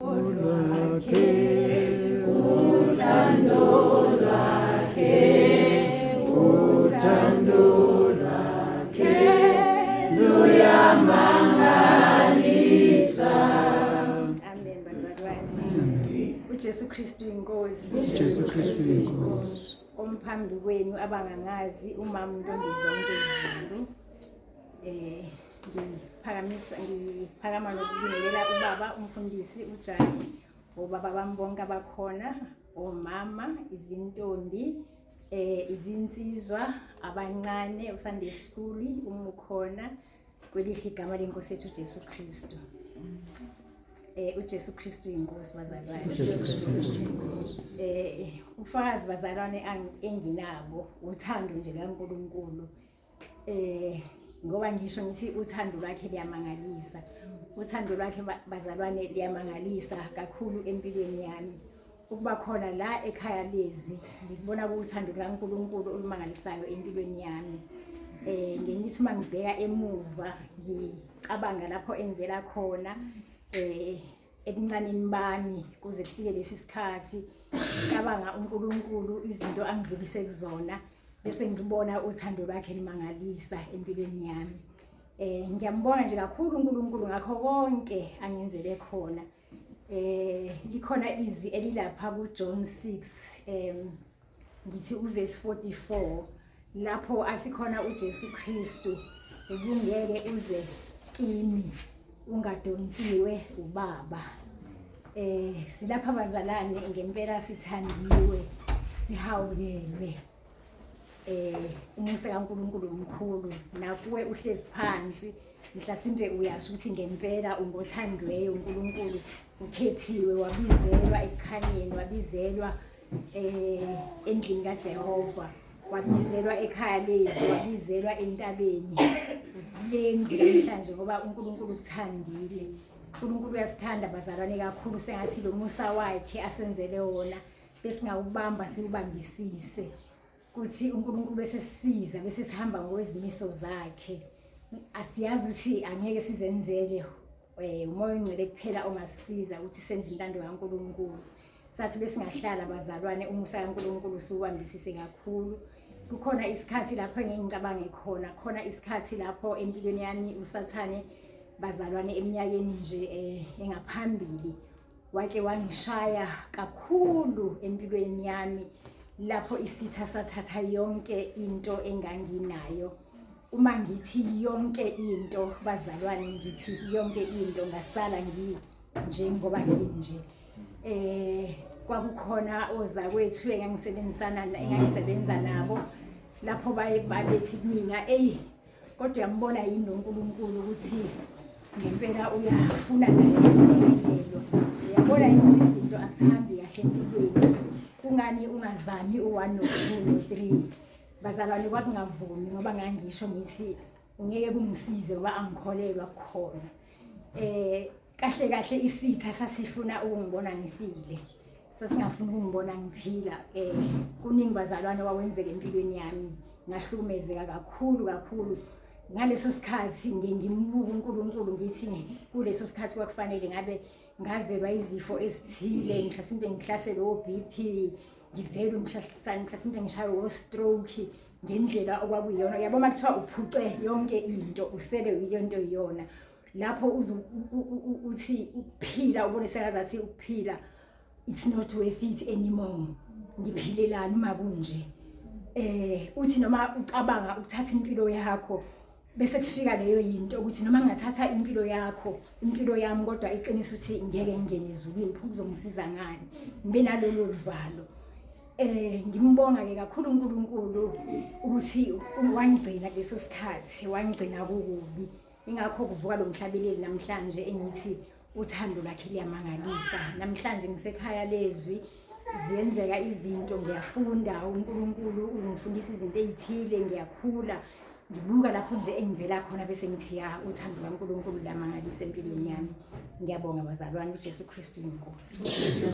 Lwakhe, uthando lwakhe, uthando lwakhe luyamangalisa. Amen bazalwane. UJesu Kristu inkosi. Jesu Kristu inkosi. Omphambi kwenu abangangazi umama uNtombizonke Zulu. Ngiphakamisa, ngiphakama nokubingelela ubaba umfundisi uJani, obaba bami bonke abakhona, omama, izintombi, izinsizwa, abancane, uSunday school uma ukhona, kwelihle igama lenkosi yethu uJesu Kristu. UJesu Kristu inkosi bazalwane. Jesu Kristu inkosi. Ufakazi bazalwane enginabo uthando nje kaNkuluNkulu. Ngoba ngisho ngithi uthando lwakhe liyamangalisa. Uthando lwakhe bazalwane liyamangalisa kakhulu empilweni yami. Ukuba khona la ekhaya lezwi ngikubona kuthando lukaNkuluNkulu olumangalisayo empilweni yami. Ngithi uma ngibheka emuva ngicabanga lapho engivela khona, ebuncaneni bami kuze kufike lesi sikhathi, ngicabanga uNkulunkulu izinto angidlulise kuzona, bese ngibona uthando lwakhe limangalisa empilweni yami. Ngiyambonga nje kakhulu uNkulunkulu ngakho konke angenzele khona. Likhona izwi elilapha kuJohn 6, ngithi uverse 44, lapho athi khona uJesu Kristu, ubungeke uze kimi ungadonsiwe ubaba. Silapha bazalwane ngempela sithandiwe, sihawukelwe. Umusa kaNkuluNkulu omkhulu, nakuwe uhlezi phansi mhlasimbe uyasho ukuthi ngempela ungothandweyo uNkulunkulu, ukhethiwe, wabizelwa ekukhanyeni, wabizelwa endlini kaJehova, wabizelwa ekhaya lethu, wabizelwa entabeni lendlu namhlanje, ngoba uNkulunkulu ukuthandile. uNkulunkulu uyasithanda bazalwane kakhulu, sengathi lo musa wakhe asenzele wona besingawubamba siwubambisise, kuthi uNkulunkulu bese sisiza bese sihamba ngokwezimiso zakhe. Asiyazi ukuthi angeke sizenzele, uMoya oNgcwele kuphela ongasisiza ukuthi senze intando kaNkulunkulu. Sathi besingahlala bazalwane umusa kaNkulunkulu siwubambisise kakhulu. Kukhona isikhathi lapho engicabange khona, khona isikhathi lapho empilweni yami uSathane bazalwane eminyakeni nje engaphambili wake wangishaya kakhulu empilweni yami, lapho isitha sathatha yonke into enganginayo. Uma ngithi yonke into bazalwane, ngithi yonke into, ngasala njengoba nginje. Kwakukhona ozakwethu engangisebenza nabo, lapho baye babethi kumina, eyi kodwa uyambona yini lo Nkulunkulu ukuthi ngempela uyafuna naye ukulekelelwa, uyabona yini ukuthi izinto asihambi kahle empilweni, kungani ungazami u-1 no-2 no-3? Bazalwane kwakungavumi, ngoba ngangisho ngithi ngeke kungisize ngoba angikholelwa kukhona. Kahle kahle isitha sasifuna ukungibona ngifile, sasingafuni ukungibona ngiphila. Kuningi bazalwane okwenzeka empilweni yami, ngahlukumezeka kakhulu kakhulu ngaleso sikhathi. Ngiye ngimbuka uNkulunkulu ngithi kuleso sikhathi kwakufanele ngabe ngavelwa izifo ezithile, mhlasimpe ngihlaselwe o-BP, ngivelwe umshahlisane, mhlasimpe ngishaywe o-stroke ngendlela okwakuyiyona. Yabo, uma kuthiwa uphucwe yonke into, usele yiyo nto iyona lapho uthi ukuphila ubone sengazathi ukuphila it's not worth it anymore, ngiphilelani uma kunje? Uthi noma ucabanga ukuthatha impilo yakho, bese kufika leyo yinto ukuthi noma ngingathatha impilo yakho, impilo yami, kodwa iqiniso ukuthi ngeke ngingene ezulwini, pho kuzongisiza ngani? Ngibe nalolo luvalo. Ngimbonga ke kakhulu uNkulunkulu ukuthi wangigcina kuleso sikhathi, wangigcina kukubi. Ingakho kuvuka lo mhlabeleli namhlanje engithi uthando lwakhe liyamangalisa. Namhlanje ngisekhaya lezwi, ziyenzeka izinto, ngiyafunda, uNkulunkulu ungifundisa izinto ezithile, ngiyakhula, ngibuka lapho nje engivela khona bese ngithi ya, uthando lwaNkulunkulu lamangalisa empilweni yami. Ngiyabonga bazalwane, uJesu Kristu inkosi.